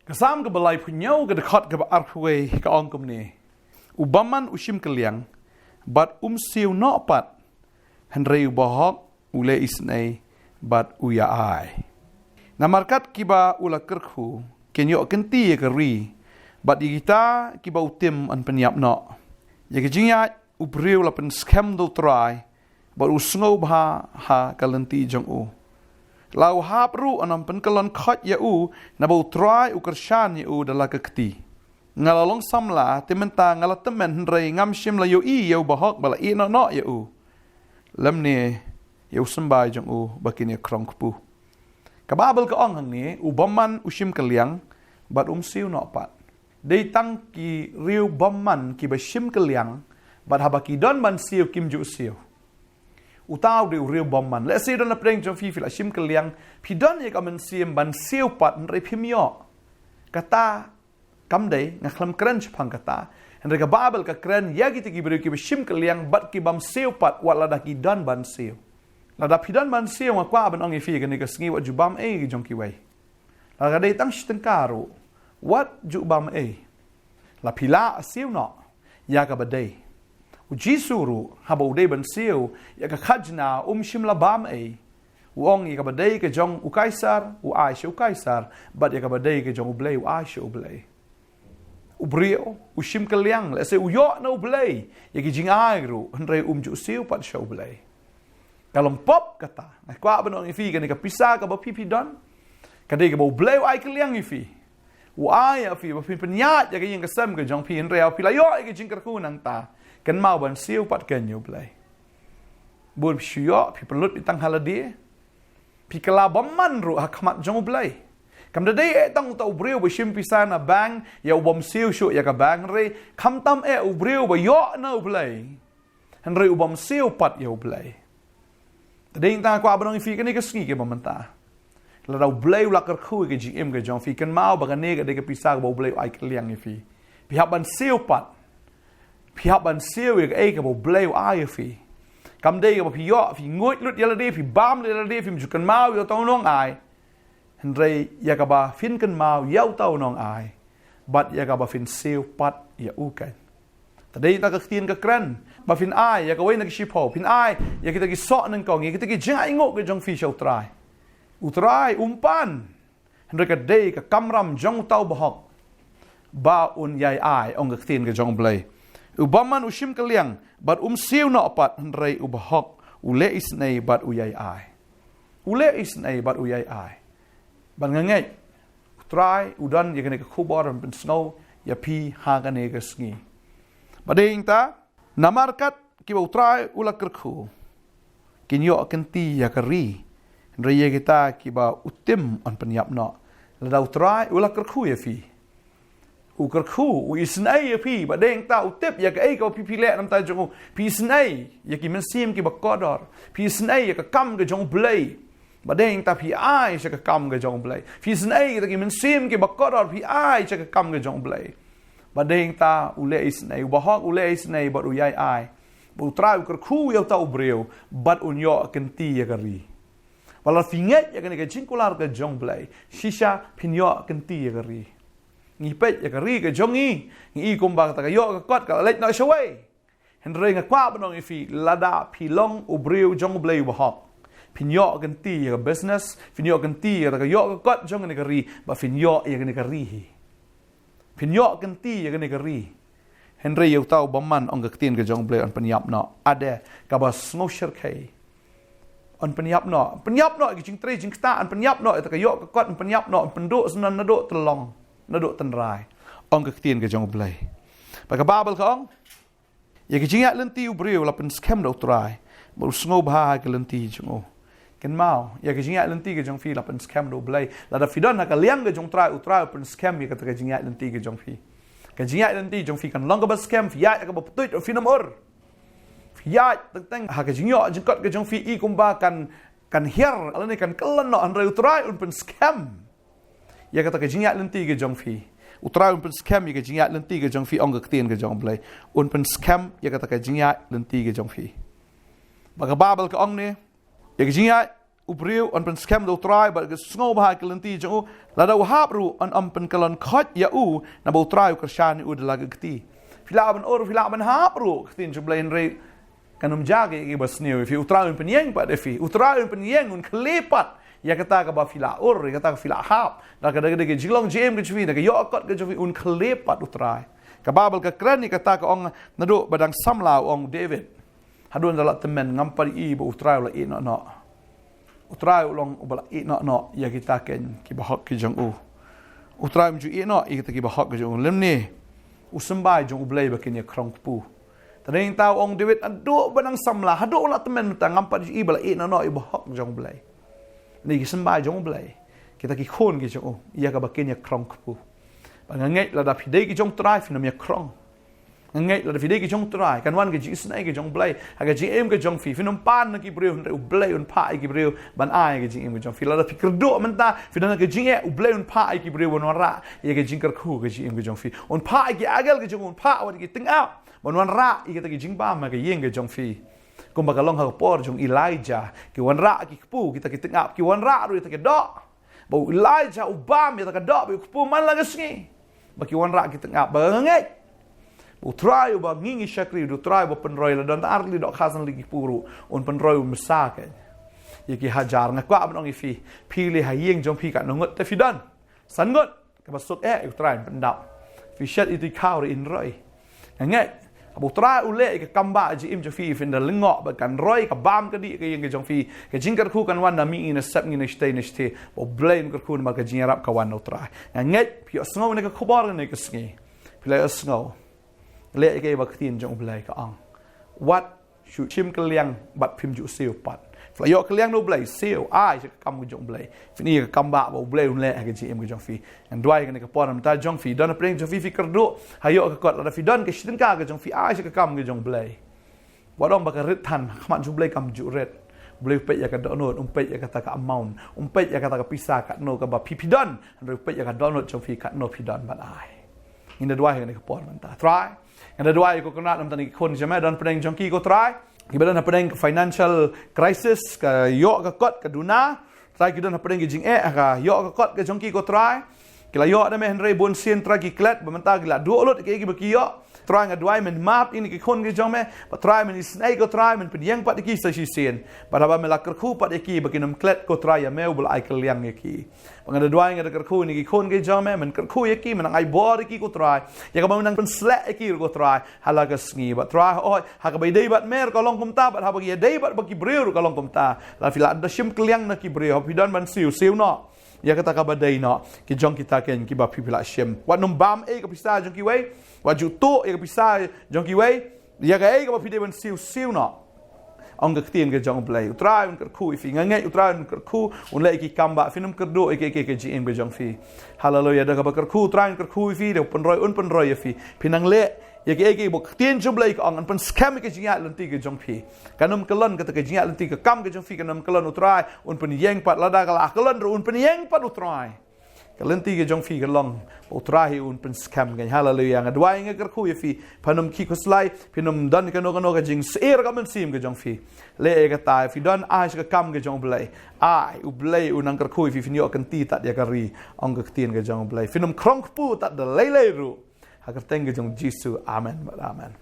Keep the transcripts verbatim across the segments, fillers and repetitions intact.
Ka Salm kaba laiphew hynñiew, ka dkhot kaba arphew wei, ka ong kumne: U bymman u shim kylliang, bad um siew noh pat, hynrei u bahok u leh isynei bad u ïa-ai. Namar kat kiba u la kyrkhu kin ïoh kynti ïa ka ri, bad ïa kita kiba u tim yn pynïap noh. Ïa ka jingïaid u briew la pynskhem da u Trai, bad u sngewbha ha ka lynti jong u. La u hap ruh yn ym pynkyllon khoit ïa u, naba u Trai u kyrshan ïa u da la ka kti. Nga la long samla, te mynta nga la tymmen, hynrei ngam shym la ïohi ïa u bahok ba la ïehnoh noh ïa u, lymne ïa u symbai jong u ba kin ïa krong kpu. Ka Baibl ka ong hangne, u bymman u shim kylliang, bad um siew noh pat. Dei tang ki riew bymman kiba shim kylliang, bad haba ki don ban siew kim ju siew. Uta u dei u riew bymman. Lehse don na pdeng jong phi, phi la shim kylliang, phi don ïa ka mynsiem ban siew pat, hynrei phim ïoh. Kata kam dei, nga khlem kren shaphang kata. Hynrei ka Baibl ka kren ïa kita ki briew kiba shim kylliang bad kibym siew pat, wat lada ki don ban siew. Lada phi don ban siew, nga kwah ban ong ïa phi kane ka sngi, wat ju bam ei jong kiwei. Lada ka dei tang shi tyngka ruh, wat ju bam ei. La phi lah, siew noh ïa kaba dei. U Jisu ruh, haba u dei ban siew ïa ka khajna, um shym la bam ei. U ong, ïa kaba dei ka jong u Kaisar, u ai sha u Kaisar, bad ïa kaba dei ka jong U Blei, u ai sha U Blei. U briew u shim kylliang, lehse u ïoh na U Blei ïa ki jingai ruh, hynrei um ju siew pat sha U Blei. Ka long pop kata. Nga kwah ban ong ïa phi, kane ka pisa kaba phi phi don, ka dei kaba U Blei u ai kylliang ïa phi. U ai ïa phi ba phin pynïaid ïa ka ïing ka sem ka jong phi, hynrei haba phi la ïoh ïa ka jingkyrkhu nangta, kynmaw ban siew pat keiñ ïa U Blei. Bun phi shu ïoh, phi pynlut ïa tang ha lade. Phi kylla bymman ruh ha khmat jong U Blei. Kam da dei eh tang uta u briew ba shim pisa na bank, ïa u bym siew shuh ïa ka bank, hynrei khamtam eh u briew ba ïoh na U Blei, hynrei u bym siew pat ïa U Blei. Te dei tang nga kwah ban ong ïa phi kane ka sngi kaba mynta, lada U Blei u la kyrkhu ïa ka jingim ka jong phi, kynmaw ba kane ka dei ka pisa kaba U Blei u ai kylliang ïa phi. Phi hap ban siew pat. Phi hap ban siew ïa kaei kaba U Blei u ai ïa phi. Kam dei kaba phi ïoh, phi nguid lut ïa lade, phi bam lut ïa lade, phim ju kynmaw ïa uta u nongai. Hynrei ïa kaba phin kynmaw ïa uta u nongai, bad ïa kaba phin siew pat ïa u keiñ. Te dei ta ka ktien ka kren ba phin ai ïa kawei na ki shiphew, phin ai ïa kita ki soh nyngkong, ïa kita ki jingainguh ka jong phi sha U Trai. U Trai um pan. Hynrei ka dei ka kamram jong uta u bahok ba un ïai ai, ong ka ktien ka jong U Blei. U bymman u shim kylliang, bad um siew noh pat, hynrei u bahok u leh isynei bad u ïai ai. U leh isynei bad u ïai ai. Bad nga ngeit U Trai u don ïa kane ka khubor ban pynsngew ïa phi ha kane ka sngi. Ba dei ta, namar kat kiba U Trai u la kyrkhu kin ïoh kynti ïa ka ri, hynrei ïa kita kiba u tim yn pynïap noh. Lada U Trai u la kyrkhu ïa phi, u kyrkhu, u isynei ïa phi, ba dei ta u tip ïa kaei kaba phi phi leh na bynta jong u. Phi isynei ïa ki mynsiem kiba kordor. Phi isynei ïa ka kam ka jong U Blei, ba dei ta phi ai sha ka kam ka jong U Blei. Phi isynei ïa kita ki mynsiem kiba kordor, phi ai sha ka kam ka jong U Blei. Ba dei ta u leh isynei, u bahok u leh isynei bad u ïai ai. Ba U Trai u kyrkhu ïa uta u briew bad un ïoh kynti ïa ka ri. Ba lada phi ngeit ïa kane ka jingkular ka jong U Blei, shisha phin ïoh kynti ïa ka ri. Ngi peit ïa ka ri ka jong ngi, ngi i kumba kata ka ïoh ka kot ka la leit noh shawei. Hynrei nga kwah ban ong ïa phi, lada phi long u briew jong U Blei u bahok, phin ïoh kynti ïa ka business, phin ïoh kynti ïa kata ka ïoh ka kot jong kane ka ri, ba phin ïoh ïa kane ka ri hi. Phin ïoh kynti ïa kane ka ri. Hynrei ïa uta u bymman, ong ka ktien ka jong U Blei, yn pynïap noh. Ade kaba sngewshyrkhei. Yn pynïap noh. Pynïap noh ïa ki jingtrei jingktah, yn pynïap noh ïa kata ka ïoh ka kot, yn pynïap noh, yn pynduh snem naduh tynlong, naduh tynrai, ong ka ktien ka jong U Blei. Ba ka Baibl ka ong, ïa ka jingïaid lynti u briew la pynskhem da U Trai, bad u sngewbha ha ka lynti jong u. Kynmaw, ïa ka jingïaid lynti ka jong phi la pynskhem da U Blei. Lada phi don ha ka liang ka jong U Trai, U Trai u pynskhem ïa kata ka jingïaid lynti ka jong phi. Ka jingïaid lynti jong phi kan long kaba skhem, phi ïaid ha kaba pynduh, phin ym ur. Phi ïaid teng teng ha ka jingïoh jingkot ka jong phi, i kumba kan, kan hiar, lane kan kyllon noh, hynrei U Trai un pynskhem ïa kata ka jingïaid lynti ka jong phi. U Trai un pynskhem ïa ka jingïaid lynti ka jong phi, ong ka ktien ka jong U Blei. Un pynskhem ïa kata ka jingïaid lynti ka jong phi. Ba ka Baibl ka ong ne, ïa ka jingïaid u briew yn pynskhem da u Trai bad ka sngewbha ka lynti jong u, lada u hap ruh yn ym pynkyllon khoit ïa u, naba u Trai u kyrshan ïa u da la ka kti. Phi lah ban ur, phi lah ban hap ruh, ka ktien jong u Blei, hynrei kan ym jia ïa ki ba sniew ïa phi. U Trai un pynïeng pat ïa phi, u Trai un pynïeng, un khleh pat ïa kata kaba phi la ur, ïa kata ka phi la hap. Da ka, da ka, da ka jinglong jingim ka jong phi, da ka ïoh ka kot ka jong phi, un khleh pat u Trai. Ka Baibl ka kren ïa kata, ka ong, naduh ba dang samla, ong David, haduh ynda la tymmen, ngam pat ïohi ba u Trai u la ïeh noh noh. U Trai u long uba la ïeh noh noh ïa kita ken ki bahok ki jong u. U Trai um ju ïeh noh ïa kita ki bahok ki jong u. Lymne u symbai jong u Blei ba kin ïa khrong kpu. Te dei tang, ong David, haduh ba dang samla, haduh la tymmen mynta, ngam pat ïohi ba la ïeh noh noh ïa bahok jong u Blei. Ni ki symbai jong u Blei, kita ki khun ki jong u, ïa kaba kin ïa khrong kpu. Ba nga ngeit lada phi dei ki jong u Trai, phin ym ïa khrong. Nga ngeit lada phi dei ki jong u Trai, kan wan ka jingisynei ka jong u Blei ha ka jingim ka jong phi. Phin ym pan na ki briew, hynrei u Blei un phah ïa ki briew ban ai ka jingim ka jong phi. Lada phi kyrduh mynta, phi don ha ka jingeh, u Blei un phah ïa ki briew ban wanrah ïa ka jingkyrkhu ka jingim ka jong phi. Un phah ïa ki angel ka jong u, un phah wat ïa ki tyngab ban wanrah ïa kita ki jingbam ha ka ïing ka jong phi. Kumba ka long ha ka por jong Elijah, ki wanrah ki kpu, kita ki tyngab, ki wanrah ruh ïa kita ki doh. Ba u Elijah u bam ïa kita ki doh, ba u kpu man la ka sngi. Ba ki wanrah ki tyngab, ba nga ngeit ba u Trai uba ngi ngi shakri, u Trai uba pynroi, la don ar tylli doh, khatsan tylli ki kpu ruh un pynroi, un mesa ken ïa ki hajar. Nga kwah ban ong ïa phi, phi leh ha ïing jong phi katno ngut te phi don? San ngut? Kaba suk eh, u Trai un pyndap. Phi shet ïa tu i khaw ruh in roi. Nga ngeit ba u Trai u leh ïa ka kam ba ha jingim jong phi, phin da lyngngoh ba kan roi ka bam ka dih ka ïing ka jong phi. Ka jingkyrkhu kan wan na mihngi, na sepngi, na shatei, na shatei. Ba u Blei un kyrkhu namar ka jingïarap ka wan na u Trai. Nga ngeit phi ïohsngew ïa ka khubor kane ka sngi. Phi la ïohsngew. Leh ïa kaei ba ka ktien jong u Blei ka ong. Wat shu shim kylliang bad phim ju siew pat. Phi la ïoh kylliang na u Blei, siew, ai sha ka kam ka jong u Blei. Phin ïohi ïa ka kam ba, ba u Blei un leh ha ka jingim ka jong phi. Ngan duwai kane ka por mynta jong phi, don hapdeng jong phi, phi kyrduh, ha ïoh ka kot, lada phi don ka shitynka ka jong phi, ai sha ka kam ka jong u Blei. Wat ong ba ka rit than ha khmat jong u Blei, kam ju rit. U Blei u peit ïa ka dohnud, um peit ïa kata ka amount, um peit ïa kata ka pisa katno kaba phi phi don, hynrei u peit ïa ka dohnud jong phi katno phi don ban ai. Ngin da duwai ha kane ka por mynta. Trai, ngin da duwai ïa ko Konrad, namar kine ki khun jong me don hapdeng jong ki, ko Trai, kiba don hapdeng ka financial crisis, ka ïoh ka kot ka duna. Trai, ki don hapdeng ki jingeh, ka ïoh ka kot ka jong ki, ko Trai. Ki la ïoh da me, hynrei bun sien, Trai, ki klet, ba mynta ki la duh lut ïa kiei kiba ki ïoh. Trai, nga duwai men map ïa kine ki khun ki jong me. Bad Trai, men isynei, ko Trai, men pynïeng pat ïa ki sa shisien. Bad haba me la kyrkhu pat ïa ki ba kin ym klet, ko Trai, ïa me uba la ai kylliang ïa ki. Ba nga da duwai, nga da kyrkhu ïa kine ki khun ki jong me, men kyrkhu ïa ki, men nang ai bor ïa ki, ko Trai. Ïa kaba men nang pynsleh ïa ki ruh, ko Trai, ha la ka sngi. Bad Trai, hooid, ha kaba ïadei bad me ruh ka long kumta, bad haba ki ïadei bad, bad ki briew ruh ka long kumta. Lada phi la da shim kylliang na ki briew, haba phi don ban siew, siew noh ïa kata kaba dei noh ki jong kita ken kiba phi phi la shim. Wat nym bam ei ka pisa jong kiwei, wat ju tuh ei ka pisa jong kiwei ïa kaei kaba phi dei ban siew, siew noh. Ong ka ktien ka jong u Blei, u Trai un kyrkhu ïa phi. Nga ngeit u Trai un kyrkhu, un leh ïa ki kam ba phin ym kyrduh ïa kiei kiei ka jingim ka jong phi. Haleluya. Da kaba kyrkhu, u Trai un kyrkhu ïa phi, da u pynroi un pynroi ïa phi. Phin nang leh ïa kiei kiei ba ka ktien jong u Blei ka ong, yn pynskhem ïa ka jingïaid lynti ka jong phi. Kan ym kyllon kata ka jingïaid lynti, ka kam ka jong phi kan ym kyllon, u Trai un pynïeng pat. Lada ka la kyllon ruh, un pynïeng pat, u Trai. Ka lynti ka jong phi ka long ba u Trai hi un pynskhem ken. Haleluya. Nga duwai, nga kyrkhu ïa phi, phin ym khih khuslai, phin ym don kano kano ka jingsyier ka mynsiem ka jong phi. Leh ïa kata, phi don, ai sha ka kam ka jong u Blei. Ai, u Blei un nang kyrkhu ïa phi, phin ïoh kynti tad ïa ka ri. Ong ka ktien ka jong u Blei, phin ym khrong kpu tad da lei lei ruh. Ha ka kyrteng ka jong u Jisu. Amen bad amen.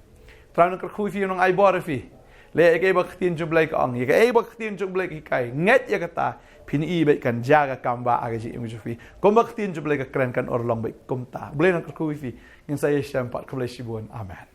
Trai un kyrkhu ïa phi, un nang ai bor ïa phi. Leh ïa kaei ba ka ktien jong u Blei ka ong, ïa kaei ba ka ktien jong u Blei ka hikai, ngeit ïa kata. Phin i beit, kan jia ka kam ba ha ka jingim jong phi. Kumba ka ktien jong u Blei ka kren, kan urlong beit kumta. U Blei un kyrkhu ïa phi. Ngin sa ïashem pat. Khublei shibun. Amen.